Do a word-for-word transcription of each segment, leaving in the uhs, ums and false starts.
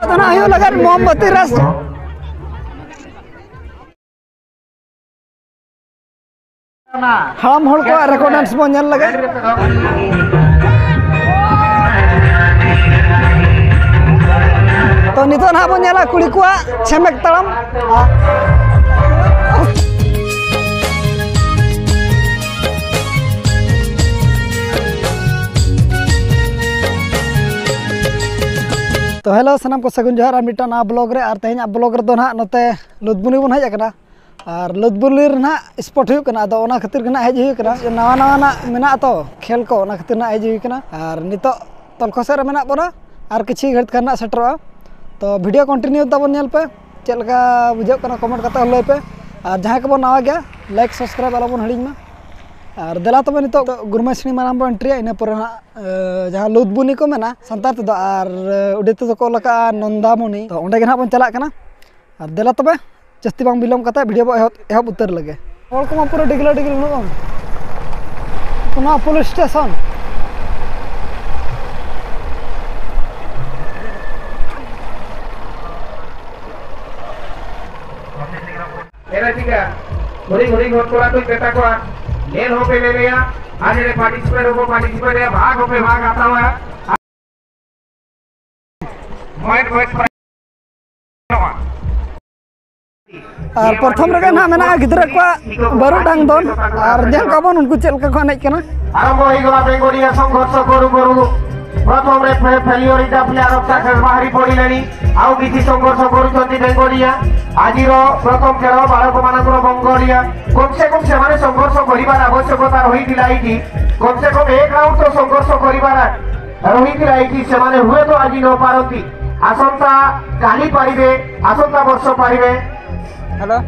ᱟᱫᱚ ᱱᱟᱦᱟᱜ ᱦᱩᱭᱩᱜ ᱞᱟᱹᱜᱤᱫ ᱢᱳᱢᱵᱟᱛᱤ ᱨᱟᱥ᱾ ᱦᱟᱲᱟᱢ ᱦᱚᱲ ᱠᱚᱣᱟᱜ ᱨᱮᱠᱚ ᱰᱮᱱᱥ ᱵᱚᱱ ᱧᱮᱞ ᱞᱮᱜᱮ᱾ ᱛᱚ, ᱱᱤᱛᱚᱜ ᱱᱟᱦᱟᱜ ᱵᱚᱱ ᱧᱮᱞᱟ ᱠᱩᱲᱤ ᱠᱚᱣᱟᱜ ᱪᱷᱮᱢᱮᱠ ᱛᱟᱲᱟᱢ᱾ ᱛᱚ, ᱦᱮᱞᱳ, ᱥᱟᱱᱟᱢ ᱠᱚ ᱥᱟᱹᱜᱩᱱ ᱡᱚᱦᱟᱨ ᱟᱨ ᱢᱤᱫᱴᱟᱝ ᱱᱟᱣᱟ ᱵᱞᱚᱜ ᱨᱮ᱾ ᱟᱨ ᱛᱮᱦᱮᱧᱟᱜ ᱵᱞᱚᱜ ᱨᱮᱫᱚ ᱱᱟᱦᱟᱜ ᱱᱚᱛᱮ ᱞᱩᱛᱵᱩᱱᱤ ᱵᱚᱱ ᱦᱮᱡ ᱟᱠᱟᱱᱟ᱾ ᱟᱨ ᱞᱩᱛᱵᱩᱱᱤ ᱨᱮ ᱱᱟᱦᱟᱜ ᱥᱯᱚᱴ ᱦᱩᱭᱩᱜ ᱠᱟᱱᱟ, ᱟᱫᱚ ᱚᱱᱟ ᱠᱷᱟᱹᱛᱤᱨ ᱜᱮ ᱱᱟᱦᱟᱜ ᱦᱮᱡ ᱦᱩᱭ ᱠᱟᱱᱟ᱾ ᱱᱟᱣᱟ ᱱᱟᱣᱟᱱᱟᱜ ᱢᱮᱱᱟᱜᱼᱟ ᱛᱚ ᱠᱷᱮᱞ ᱠᱚ, ᱚᱱᱟ ᱠᱷᱟᱹᱛᱤᱨ ᱱᱟᱦᱟᱜ ᱦᱮᱡ ᱦᱩᱭ ᱠᱟᱱᱟ᱾ ᱟᱨ ᱱᱤᱛᱚᱜ ᱛᱚᱞᱠᱷᱚ ᱥᱮᱫ ᱨᱮ ᱢᱮᱱᱟᱜ ᱵᱚᱱᱟ, ᱟᱨ ᱠᱤᱪᱷᱩ ᱜᱷᱟᱹᱲᱤᱡ ᱠᱷᱟᱱ ᱱᱟᱦᱟᱜ ᱥᱮᱴᱮᱨᱚᱜᱼᱟ᱾ ᱛᱚ, ᱵᱷᱤᱰᱤᱭᱳ ᱠᱚᱱᱴᱤᱱᱤᱭᱩ ᱛᱟᱵᱚᱱ ᱧᱮᱞ ᱯᱮ, ᱪᱮᱫ ᱞᱮᱠᱟ ᱵᱩᱡᱷᱟᱹᱜ ᱠᱟᱱᱟ ᱠᱚᱢᱮᱱᱴ ᱠᱟᱛᱮ ᱦᱚᱸ ᱞᱟᱹᱭ ᱯᱮ᱾ ᱟᱨ ᱡᱟᱦᱟᱸᱭ ᱠᱚᱵᱚᱱ ᱱᱟᱣᱟ ᱜᱮᱭᱟ, ᱞᱟᱭᱤᱠ ᱥᱟᱵᱥᱠᱨᱟᱭᱤᱵ ᱟᱞᱚ ᱵᱚᱱ ᱦᱤᱲᱤᱧ ᱢᱟ᱾ ᱟᱨ ᱫᱮᱞᱟ ᱛᱚᱵᱮ ᱱᱤᱛᱚᱜ ᱫᱚ ᱜᱩᱨᱢᱟᱹ ᱥᱤᱱᱤᱢᱟ ᱨᱮ ᱵᱚᱱ ᱮᱱᱴᱨᱤᱭᱟ, ᱤᱱᱟᱹ ᱯᱚᱨᱮ ᱱᱟᱦᱟᱜ, ᱮ, ᱡᱟᱦᱟᱸ ᱞᱩᱛᱵᱩᱱᱤ ᱠᱚ ᱢᱮᱱᱟ ᱥᱟᱱᱛᱟᱲ ᱛᱮᱫᱚ, ᱟᱨ, ᱮ, ᱩᱰᱤᱭᱟ ᱛᱮᱫᱚ ᱠᱚ ᱚᱞ ᱟᱠᱟᱜᱼᱟ ᱱᱚᱱᱫᱟᱢᱩᱱᱤ᱾ ᱛᱚ, ᱚᱸᱰᱮ ᱜᱮ ᱱᱟᱦᱟᱜ ᱵᱚᱱ ᱪᱟᱞᱟᱜ ᱠᱟᱱᱟ᱾ ᱟᱨ ᱫᱮᱞᱟ ᱛᱚᱵᱮ, ᱡᱟᱹᱥᱛᱤ ᱵᱟᱝ ᱵᱤᱞᱚᱢ ᱠᱟᱛᱮ ᱵᱷᱤᱰᱤᱭᱳ ᱵᱚ ᱮᱦᱚᱵ, ᱮᱦᱚᱵ ᱩᱛᱟᱹᱨ ᱞᱮᱜᱮ᱾ ᱦᱚᱲ ᱠᱚᱢᱟ ᱯᱩᱨᱟᱹ ᱰᱤᱜᱽᱞᱟᱹ ᱰᱤᱜᱽᱞᱟᱹ ᱱᱚᱜᱼᱚᱭ᱾ ᱱᱚᱣᱟ ᱯᱩᱞᱤᱥ ᱥᱴᱮᱥᱚᱱ᱾ ᱮᱨᱟ ᱪᱤᱠᱟ? ᱦᱩᱰᱤᱧ ᱦᱩᱰᱤᱧ ᱦᱚᱲ ᱠᱚᱲᱟ ᱠᱚᱧ ᱢᱮᱛᱟ ᱠᱚᱣᱟ, ᱧᱮᱞ ᱦᱚᱸᱯᱮ ᱧᱮᱞᱮᱭᱟ, ᱟᱨ ᱱᱚᱰᱮ ᱯᱟᱨᱴᱤᱥᱤᱯᱮᱴ ᱦᱚᱸᱠᱚ ᱯᱟᱨᱴᱤᱥᱤᱯᱮᱴ ᱮᱭᱟ, ᱵᱷᱟᱜᱽ ᱦᱚᱸᱯᱮ ᱵᱷᱟᱜᱽ ᱦᱟᱛᱟᱣᱟ᱾ ᱢᱚᱭᱮᱱ ᱢᱚᱭᱮᱱ ᱟᱨ ᱯᱨᱚᱛᱷᱚᱢ ᱨᱮᱜᱮ ᱱᱟᱦᱟᱜ ᱢᱮᱱᱟᱜᱼᱟ ᱜᱤᱫᱽᱨᱟᱹ ᱠᱚᱣᱟᱜ ᱵᱟᱹᱨᱩᱰᱟᱝ ᱫᱚᱱ, ᱟᱨ ᱧᱮᱞ ᱠᱚᱣᱟ ᱵᱚᱱ ᱩᱱᱠᱩ ᱪᱮᱫ ᱞᱮᱠᱟ ᱠᱚ ᱮᱱᱮᱡ ᱠᱟᱱᱟ᱾ ᱟᱨᱟᱢᱵᱷᱚ ᱦᱩᱭ ᱜᱚᱞᱟ ᱵᱮᱝᱜᱚᱞᱤᱭᱟ ᱥᱚᱝᱜᱷᱚᱨᱥᱚ ᱜᱚᱨᱩ ᱜᱚᱨᱩ। ପ୍ରଥମରେ ଫେ-, failure in the player of success ବାହାରି ପଡ଼ିଲେଣି। ଆଉ କିଛି ସଂଘର୍ଷ କରୁଛନ୍ତି ବେଙ୍ଗଲିଆ। ଆଜିର ପ୍ରଥମ ଖେଳ ବାଳକମାନଙ୍କର ବଙ୍ଗଳିଆ। କମ୍ ସେ କମ୍ ସେମାନେ ସଂଘର୍ଷ କରିବାର ଆବଶ୍ୟକତା ରହିଥିଲା ଏଇଠି। କମ୍ ସେ କମ୍ ଏକ ରାଉଣ୍ଡ ତ ସଂଘର୍ଷ କରିବାର ରହିଥିଲା ଏଇଠି। ସେମାନେ ହୁଏତ ଆଜି ନ ପାରନ୍ତି। ଆସନ୍ତା କାଲି ପାରିବେ, ଆସନ୍ତା ବର୍ଷ ପାରିବେ। ହ୍ୟାଲୋ।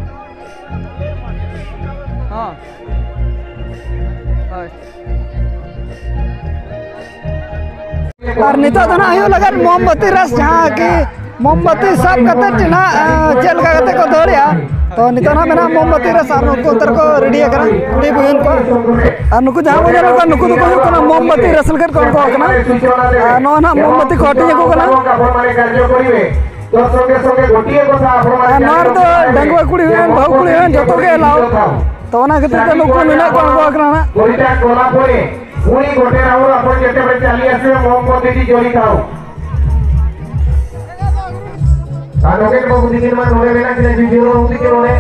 ହଁ। ହଏ। ᱟᱨ ᱱᱤᱛᱚᱜ ᱫᱚ ᱱᱟᱦᱟᱜ ᱦᱩᱭᱩᱜ ᱞᱟᱹᱜᱤᱫ ᱢᱳᱢᱵᱟᱛᱤ ᱨᱟᱥ, ᱡᱟᱦᱟᱸ ᱠᱤ ᱢᱳᱢᱵᱟᱛᱤ ᱥᱟᱵ ᱠᱟᱛᱮ ᱪᱮ ᱱᱟᱦᱟᱜ, ᱮ, ᱪᱮᱫ ᱞᱮᱠᱟ ᱠᱟᱛᱮ ᱠᱚ ᱫᱟᱹᱲᱮᱜᱼᱟ᱾ ᱛᱚ, ᱱᱤᱛᱚᱜ ᱱᱟᱦᱟᱜ ᱢᱮᱱᱟᱜᱼᱟ ᱢᱳᱢᱵᱟᱹᱛᱤ ᱨᱮ, ᱟᱨ ᱱᱩᱠᱩ ᱚᱱᱛᱮ ᱨᱮᱠᱚ ᱨᱮᱰᱤ ᱟᱠᱟᱱᱟ ᱠᱩᱲᱤ ᱵᱚᱭᱦᱤᱱ ᱠᱚ᱾ ᱟᱨ ᱱᱩᱠᱩ ᱡᱟᱦᱟᱸ ᱵᱚᱱ ᱧᱮᱞᱮᱫ ᱠᱚᱣᱟ, ᱱᱩᱠᱩ ᱫᱚᱠᱚ ᱦᱩᱭᱩᱜ ᱠᱟᱱᱟ ᱢᱳᱢᱵᱟᱹᱛᱤ ᱨᱟᱹᱥᱩᱱ ᱠᱷᱮᱛ ᱠᱚ ᱩᱱᱠᱩ ᱠᱟᱱᱟ᱾ ᱟᱨ ᱱᱚᱣᱟ ᱱᱟᱦᱟᱜ ᱢᱳᱢᱵᱟᱹᱛᱤ ᱠᱚ ᱦᱟᱹᱴᱤᱧ ᱟᱠᱚ ᱠᱟᱱᱟ᱾ ᱟᱨ ᱱᱚᱣᱟ ᱨᱮᱫᱚ ᱰᱟᱺᱜᱩᱣᱟᱹ ᱠᱩᱲᱤ ᱦᱩᱭᱮᱱ, ᱵᱟᱹᱦᱩ ᱠᱩᱲᱤ ᱦᱩᱭᱮᱱ, ᱡᱚᱛᱚ ᱜᱮ ᱮᱞᱟᱣ᱾ ᱛᱚ, ᱚᱱᱟ ᱠᱷᱟᱹᱛᱤᱨ ᱛᱮ ᱱᱩᱠᱩ ᱱᱩᱱᱟᱹᱜ ᱠᱚ ᱟᱬᱜᱚ ᱟᱠᱟᱱᱟ ᱱᱟᱦᱟᱜ᱾ ᱩᱱᱤ ᱜᱚᱴᱮ ᱨᱟᱦᱩᱞ ᱟᱯᱚᱱ ᱡᱮᱛᱮ ᱵᱮ ᱪᱟᱞᱤ ᱟᱥᱮ ᱢᱚᱦᱚᱢᱢᱚᱫ ᱫᱤᱫᱤ ᱡᱚᱲᱤ ᱛᱟᱣ᱾ ᱟᱨ ᱱᱚᱰᱮ ᱵᱟᱹᱵᱩ ᱛᱤᱠᱤᱱ ᱢᱟ ᱱᱚᱰᱮ ᱢᱮᱱᱟᱜ ᱠᱤᱱᱟ, ᱡᱩᱡᱩ ᱵᱟᱹᱵᱩ ᱛᱤᱠᱤᱱ ᱱᱚᱰᱮ᱾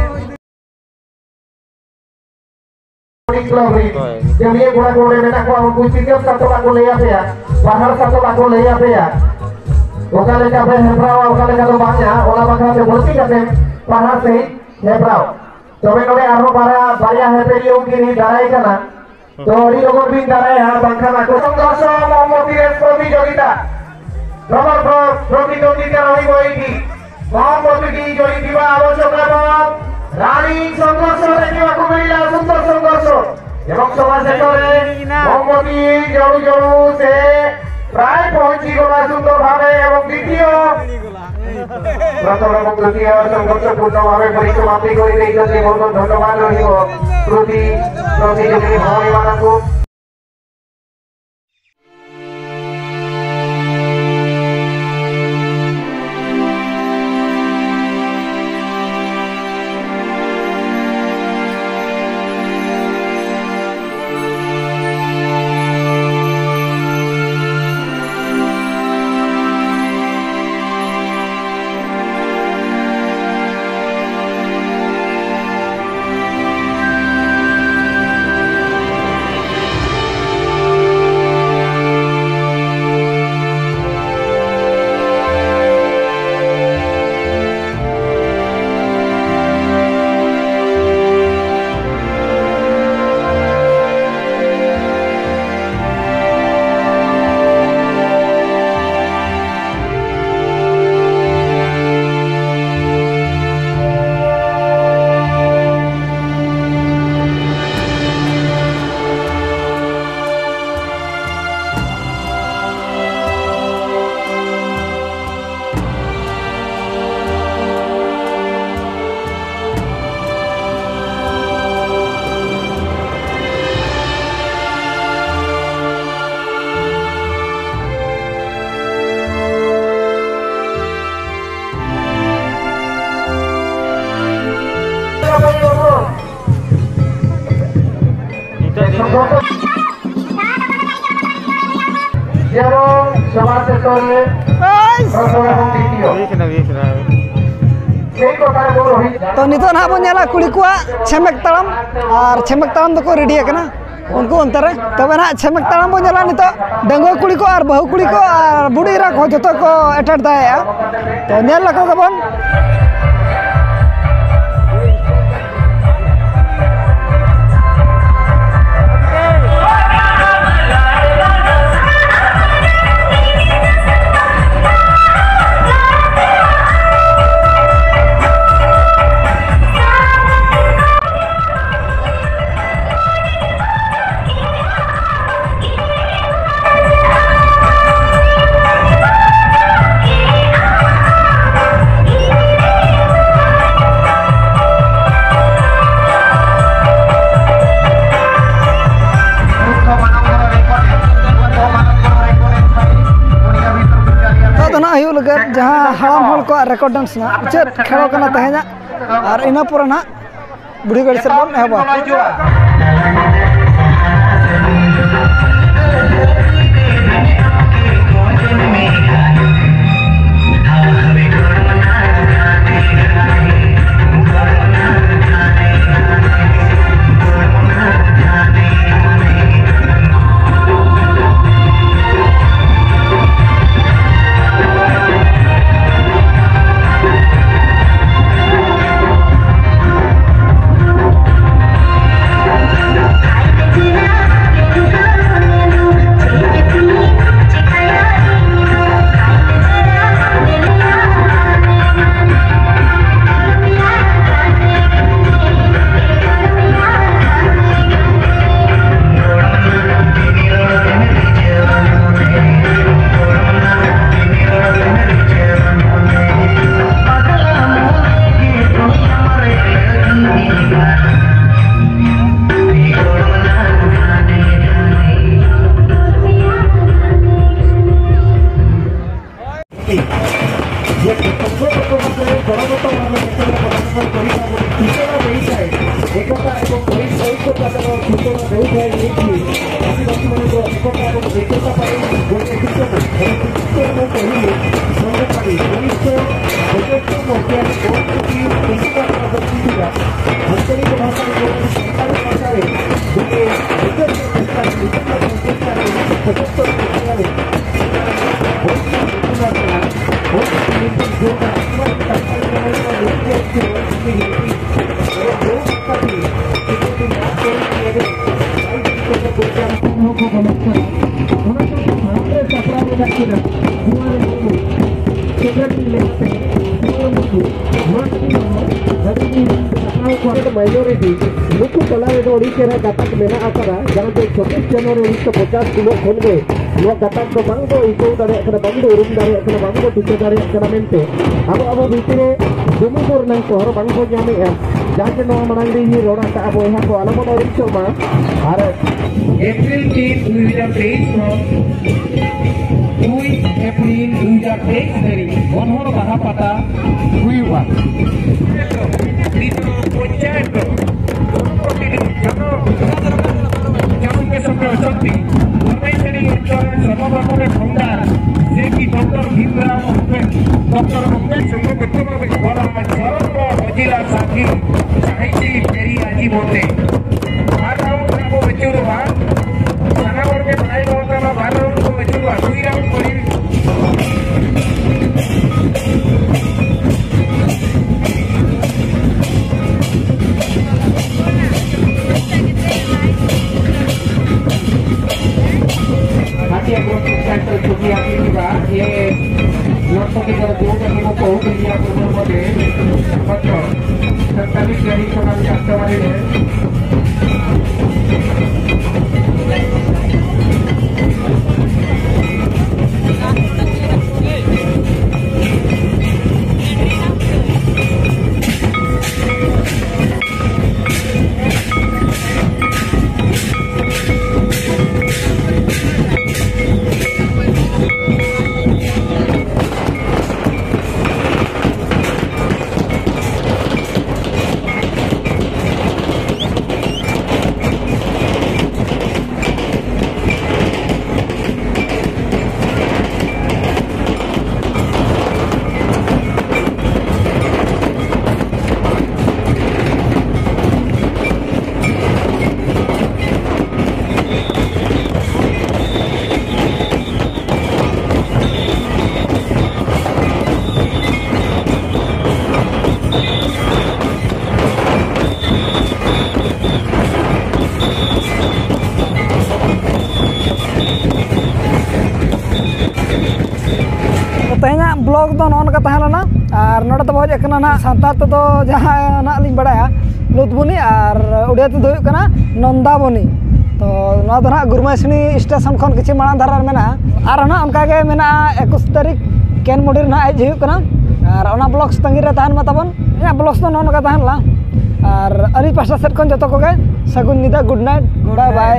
ᱡᱟᱹᱢᱤᱭᱟᱹ ᱠᱚᱲᱟ ᱠᱚ ᱚᱸᱰᱮ ᱢᱮᱱᱟᱜ ᱠᱚᱣᱟ, ᱩᱱᱠᱩ ᱪᱤᱠᱟᱹ ᱥᱟᱛᱚᱞᱟ ᱠᱚ ᱞᱟᱹᱭ ᱟᱯᱮᱭᱟ, ᱯᱟᱦᱟᱲ ᱥᱟᱛᱚᱞᱟ ᱠᱚ ᱞᱟᱹᱭ ᱟᱯᱮᱭᱟ᱾ ᱚᱠᱟ ᱞᱮᱠᱟ ᱯᱮ ᱦᱮᱯᱨᱟᱣᱟ, ᱚᱠᱟ ᱞᱮᱠᱟ ᱫᱚ ᱵᱟᱝᱟ, ᱚᱱᱟ ᱵᱟᱠᱷᱨᱟ ᱛᱮ ᱵᱟᱹᱲᱛᱤ ᱠᱟᱛᱮ ᱯᱟᱦᱟᱲ ᱥᱮᱫ ᱦᱮᱯᱨᱟᱣ᱾ ᱛᱚᱵᱮ ᱱᱚᱰᱮ ᱟᱨᱦᱚᱸ ᱵᱟᱨᱭᱟ, ᱵᱟᱨᱭᱟ ᱦᱮᱯᱮᱨᱤᱭᱟᱹ ᱩᱱᱠᱤᱱ ᱫᱟᱨᱟᱭ ᱠᱟᱱᱟ᱾ ᱛᱚ ᱟᱹᱰᱤ ᱞᱚᱜᱚᱱ ᱵᱤᱱ ᱫᱟᱨᱟᱭᱟ, ᱵᱟᱝᱠᱷᱟᱱ ᱟᱠᱚ ᱥᱚᱝᱜᱷᱚᱨᱥᱚ ᱢᱚᱦᱚᱢᱢᱚᱛᱤ ᱨᱮᱥ ᱯᱨᱚᱛᱤᱡᱳᱜᱤᱛᱟ᱾ ᱱᱚᱢᱚᱨ ᱯᱨᱚ-, ᱯᱨᱚᱛᱤᱫᱚᱱᱫᱤᱛᱟ ᱨᱚᱦᱤᱵᱚ ᱤᱫᱤ᱾ ᱢᱚᱦᱚᱢᱢᱚᱛᱤ ᱡᱚᱲᱤ ᱫᱤᱵᱟ ᱟᱵᱚ ᱥᱚᱝᱜᱷᱚ᱾ ᱨᱟᱱᱤ ᱥᱚᱝᱜᱷᱚᱨᱥᱚ ᱨᱮ ᱡᱤᱣᱟ ᱠᱚ ᱢᱤᱞᱟ ᱥᱩᱱᱫᱚᱨ ᱥᱚᱝᱜᱷᱚᱨᱥᱚ᱾ ᱮᱵᱚᱝ ᱥᱚᱢᱟᱡᱽ ᱥᱮᱛᱚ ᱨᱮ ᱢᱚᱦᱚᱢᱢᱚᱛᱤ ᱡᱚᱲᱩ ᱡᱚᱲᱩ ᱥᱮ ᱯᱨᱟᱭ ᱯᱚᱦᱚᱸᱪᱤ ᱜᱚᱞᱟ ᱥᱩᱱᱫᱚᱨ ᱵᱷᱟᱵᱮ ᱮᱵᱚᱝ ᱫᱤᱛᱤᱭᱚ ᱵᱨତ এবং তৃতীয় সংঘর্ষপূর্ণ ভাবে পরিসমাপ্তি করে এই জন্য বলব ধন্যবাদ রহিব প্রতি প্রতিযোগী ভাই ମାନଙ୍କୁ। ᱡᱮᱢᱚᱱ ᱥᱚᱵᱷᱟ ᱥᱮᱥᱚᱱ ᱨᱮ ᱯᱨᱚᱛᱷᱚᱢ ᱮᱵᱚᱝ ᱫᱤᱛᱤᱭᱚ᱾ ᱛᱚ, ᱱᱤᱛᱚᱜ ᱱᱟᱦᱟᱜ ᱵᱚᱱ ᱧᱮᱞᱟ ᱠᱩᱲᱤ ᱠᱚᱣᱟᱜ ᱪᱷᱮᱢᱮᱠ ᱛᱟᱲᱟᱢ, ᱟᱨ ᱪᱷᱮᱢᱮᱠ ᱛᱟᱲᱟᱢ ᱫᱚᱠᱚ ᱨᱮᱰᱤ ᱟᱠᱟᱱᱟ ᱩᱱᱠᱩ ᱚᱱᱛᱮ ᱨᱮ᱾ ᱛᱚᱵᱮ ᱱᱟᱦᱟᱜ ᱪᱷᱮᱢᱮᱠ ᱛᱟᱲᱟᱢ ᱵᱚᱱ ᱧᱮᱞᱟ ᱱᱤᱛᱚᱜ ᱰᱟᱺᱜᱩᱣᱟᱹ ᱠᱩᱲᱤ ᱠᱚ ᱟᱨ ᱵᱟᱹᱦᱩ ᱠᱩᱲᱤ ᱠᱚ ᱟᱨ ᱵᱩᱰᱷᱤ ᱮᱨᱟ ᱠᱚ ᱡᱚᱛᱚ ᱠᱚ ᱮᱴᱮᱱᱰ ᱫᱟᱲᱮᱭᱟᱜᱼᱟ᱾ ᱛᱚ, ᱧᱮᱞ ᱞᱟᱠᱚ ᱜᱮᱵᱚᱱ᱾ ᱱᱤᱛᱚᱜ ᱫᱚ ᱱᱟᱜ ᱦᱩᱭᱩᱜ ᱞᱟᱹᱜᱤᱫ ᱡᱟᱦᱟᱸ ᱦᱟᱲᱟᱢ ᱦᱚᱲ ᱠᱚᱣᱟᱜ ᱨᱮᱠᱚᱨᱰ ᱰᱟᱱᱥ ᱨᱮᱱᱟᱜ ᱢᱩᱪᱟᱹᱫ ᱠᱷᱮᱞ ᱠᱟᱱᱟ ᱛᱮᱦᱮᱧᱟᱜ, ᱟᱨ ᱤᱱᱟᱹ ᱯᱚᱨᱮ ᱱᱟᱜ ᱵᱩᱲᱦᱤ ᱜᱟᱹᱲᱤ ᱥᱮᱫ ᱵᱚᱱ ᱮᱦᱚᱵᱟ᱾ ᱱᱤᱛ ᱦᱟᱹᱵᱤᱡ ᱟᱹᱫᱤᱵᱟᱹᱥᱤ ᱢᱟᱱᱮ ᱫᱚ ᱮᱠᱚᱛᱟ ᱮᱵᱚᱝ ᱮᱠᱚᱛᱟ ᱯᱟᱹᱭᱤ ᱜᱚᱡ ᱟᱹᱰᱤ ᱠᱟᱱᱟ᱾ ᱮᱵᱚᱝ ᱠᱤᱪᱷᱩ ᱥᱮᱨᱢᱟ ᱯᱟᱹᱦᱤᱞ ᱥᱚᱝᱜᱚ ᱯᱟᱹᱨᱤ ᱩᱱᱤᱥᱥᱚ ᱯᱚᱸᱪᱟᱛᱛᱳᱨ ᱢᱚᱥᱤᱦᱟ ᱨᱮ ᱜᱚᱡ ᱠᱷᱟᱹᱛᱤᱨ ᱩᱱᱠᱩ ᱠᱚ ᱟᱵᱚ ᱪᱤᱱᱛᱟᱹᱭᱟ᱾ ᱟᱧᱪᱚᱞᱤᱠ ᱵᱷᱟᱥᱟ ᱨᱮ ᱥᱟᱱᱛᱟᱲᱤ ᱵᱷᱟᱥᱟ ᱨᱮ ᱡᱩᱫᱤ ᱱᱤᱛᱚᱜ ᱪᱮᱥᱴᱟ ᱱᱤᱛᱚᱜ ᱪᱮᱥᱴᱟ ᱨᱮ ᱩᱱᱤᱥᱥᱚ ᱯᱚᱸᱪᱟᱛᱛᱳᱨ ᱢᱚᱥᱤᱦᱟ ᱨᱮ ᱜᱚᱡ ᱠᱷᱟᱹᱛᱤᱨ ᱩᱱᱠᱩ ᱠᱚ ᱟᱵᱚ ᱪᱤᱱᱛᱟᱹᱭᱟ᱾ ᱢᱟᱭᱱᱚᱨᱤᱴᱤ, ᱱᱩᱠᱩ ᱛᱟᱞᱟ ᱨᱮᱫᱚ ᱟᱹᱰᱤ ᱪᱮᱦᱨᱟ ᱜᱟᱛᱟᱠ ᱢᱮᱱᱟᱜ ᱟᱠᱟᱫᱟ, ᱡᱟᱦᱟᱸ ᱫᱚ ᱪᱷᱚᱵᱵᱤᱥ ᱡᱟᱱᱩᱣᱟᱨᱤ ᱩᱱᱤᱥᱥᱚ ᱯᱚᱪᱟᱥ ᱦᱤᱞᱳᱜ ᱠᱷᱚᱱ ᱜᱮ ᱱᱚᱣᱟ ᱜᱟᱛᱟᱠ ᱫᱚ ᱵᱟᱝ ᱵᱚ ᱟᱹᱭᱠᱟᱹᱣ ᱫᱟᱲᱮᱭᱟᱜ ᱠᱟᱱᱟ, ᱵᱟᱝ ᱵᱚ ᱩᱨᱩᱢ ᱫᱟᱲᱮᱭᱟᱜ ᱠᱟᱱᱟ, ᱵᱟᱝ ᱵᱚ ᱴᱷᱤᱠᱟᱹ ᱫᱟᱲᱮᱭᱟᱜ ᱠᱟᱱᱟ ᱢᱮᱱᱛᱮ ᱟᱵᱚ ᱟᱵᱚ ᱵᱷᱤᱛᱨᱤ ᱨᱮ ᱡᱩᱢᱤᱫ ᱨᱮᱱᱟᱜ ᱦᱚᱨ ᱵᱟᱝ ᱵᱚ ᱧᱟᱢᱮᱫᱼᱟ᱾ ᱡᱟᱦᱟᱸ ᱡᱮ ᱱᱚᱣᱟ ᱢᱟᱲᱟᱝ ᱨᱮ ᱤᱧᱤᱧ ᱨᱚᱲ ᱟᱠᱟᱫᱼᱟ, ᱵᱚᱭᱦᱟ ᱠᱚ ᱟᱞᱚ ᱵᱚᱱ ᱟᱹᱲᱤᱥᱚᱜ ᱢᱟ᱾ ᱟᱨ ᱮᱯᱨᱤᱞ ᱛᱤᱱ, ᱫᱩ ᱦᱟᱡᱟᱨ ᱛᱮᱭᱤᱥ ᱠᱷᱚᱱ ᱫᱩᱭ ᱮᱯᱨᱤᱞ ᱫᱩ ᱦᱟᱡᱟᱨ ᱛᱮᱭᱤᱥ ᱫᱷᱟᱹᱨᱤᱡ ᱜᱚᱱᱦᱚᱲ ᱵᱟᱦᱟ ᱯᱟᱛᱟ ᱦᱩᱭᱩᱜᱼᱟ᱾ ᱱᱤᱛᱚᱜ ᱯᱚᱧᱪᱟᱭᱮᱛ ᱫᱚ ᱡᱚᱱᱚ ᱡᱚᱱᱚ ᱡᱚᱱᱚ ᱜᱮ ᱥᱚᱠᱛᱚ ᱥᱚᱠᱛᱤ ᱫᱷᱚᱨᱢᱮᱥᱣᱚᱨᱤ ᱚᱧᱪᱚᱞ ᱨᱮ ᱥᱚᱨᱵᱚ ᱫᱷᱚᱨᱢᱚ ᱨᱮ ᱯᱷᱟᱣᱩᱱᱰᱟᱨ ᱥᱮ ᱠᱤ ᱰᱚᱠᱴᱚᱨ ᱵᱷᱤᱢᱨᱟᱣ ᱟᱢᱵᱮᱫ-, ᱰᱚᱠᱴᱚᱨ ᱟᱢᱵᱮᱫ ᱥᱚᱝᱜᱷᱚ ᱜᱚᱛᱚ ᱵᱷᱟᱵᱮ ᱵᱚᱲᱟ ᱪᱚᱨᱚᱢ ᱵᱚᱲᱟ ᱢᱚᱡᱤᱞᱟ ᱥᱟᱠᱤ ᱪᱟᱦᱤᱪᱤ ᱯᱮᱨᱤ ᱟᱡᱤ ᱵᱚᱱᱫᱮ᱾ ᱟᱨ ᱟᱵᱚ ᱵᱚᱱ ᱟᱹᱪᱩᱨᱚᱜᱼᱟ᱾ ᱥᱟᱱᱟᱢ ᱦᱚᱲ ᱜᱮ ᱵᱟᱲᱟᱭ ᱫᱚᱦᱚ ᱠᱟᱜ ᱢᱟ, ᱵᱟᱨ round ᱠᱚ ᱟᱹᱪᱩᱨᱚᱜᱼᱟ, ᱫᱩᱭ round ᱠᱚ ᱟᱹᱪᱩᱨᱚᱜᱼᱟ᱾ ᱦᱟᱹᱛᱤ ᱟᱵᱚ ᱥᱟᱭᱠᱮᱞ ᱪᱷᱚᱵᱤ ᱟᱹᱜᱩ ᱠᱮᱫᱟ, ᱡᱮ ᱱᱚᱛᱮ ᱠᱮ ᱫᱚ ᱫᱩ ᱟᱹᱜᱩ ᱠᱚ ᱦᱩᱭ ᱜᱮᱭᱟ, ᱯᱩᱨᱵᱚ ᱢᱚᱫᱷᱮ ᱵᱚᱫᱽᱫᱷᱚ ᱥᱟᱱᱛᱟᱞᱤ ᱴᱨᱮᱰᱤᱥᱚᱱᱟᱞ ᱠᱟᱥᱴᱚᱢᱟᱨᱤ ᱨᱮ᱾ ᱠᱟᱱᱟ᱾ ᱟᱨ ᱱᱚᱰᱮ ᱫᱚᱵᱚ ᱦᱮᱡ ᱟᱠᱟᱱᱟ ᱱᱟᱦᱟᱜ, ᱥᱟᱱᱛᱟᱲ ᱛᱮᱫᱚ ᱡᱟᱦᱟᱸ ᱱᱟᱦᱟᱜ ᱞᱤᱧ ᱵᱟᱲᱟᱭᱟ ᱞᱩᱛᱵᱩᱱᱤ, ᱟᱨ ᱩᱲᱤᱭᱟ ᱛᱮᱫᱚ ᱦᱩᱭᱩᱜ ᱠᱟᱱᱟ ᱱᱚᱱᱫᱟᱵᱚᱱᱤ᱾ ᱛᱚ ᱱᱚᱣᱟ ᱫᱚ ᱱᱟᱦᱟᱜ ᱜᱩᱨᱢᱟᱭᱥᱤᱱᱤ ᱥᱴᱮᱥᱚᱱ ᱠᱷᱚᱱ ᱠᱤᱪᱷᱩ ᱢᱟᱲᱟᱝ ᱫᱷᱟᱨᱟ ᱨᱮ ᱢᱮᱱᱟᱜᱼᱟ᱾ ᱟᱨ ᱱᱟᱦᱟᱜ ᱚᱱᱠᱟ ᱜᱮ ᱢᱮᱱᱟᱜᱼᱟ ᱮᱠᱩᱥ ᱛᱟᱹᱨᱤᱠᱷ ᱠᱮᱱ ᱢᱩᱰᱤ ᱨᱮ ᱱᱟᱦᱟᱜ ᱦᱮᱡ ᱦᱩᱭᱩᱜ ᱠᱟᱱᱟ᱾ ᱟᱨ ᱚᱱᱟ ᱵᱞᱚᱜᱥ ᱛᱟᱺᱜᱤ ᱨᱮ ᱛᱟᱦᱮᱱ ᱢᱟ ᱛᱟᱵᱚᱱ᱾ ᱤᱧᱟᱹᱜ ᱵᱞᱚᱜᱥ ᱫᱚ ᱱᱚᱜᱼᱚ ᱱᱚᱝᱠᱟ ᱛᱟᱦᱮᱸ ᱞᱮᱱᱟ᱾ ᱟᱨ ᱟᱹᱞᱤᱧ ᱯᱟᱥᱴᱟ ᱥᱮᱫ ᱠᱷᱚᱱ ᱡᱚᱛᱚ ᱠᱚᱜᱮ ᱥᱟᱹᱜᱩᱱ ᱧᱤᱫᱟᱹ, ᱜᱩᱰ ᱱᱟᱭᱤᱴ, ᱵᱟᱭ ᱵᱟᱭ᱾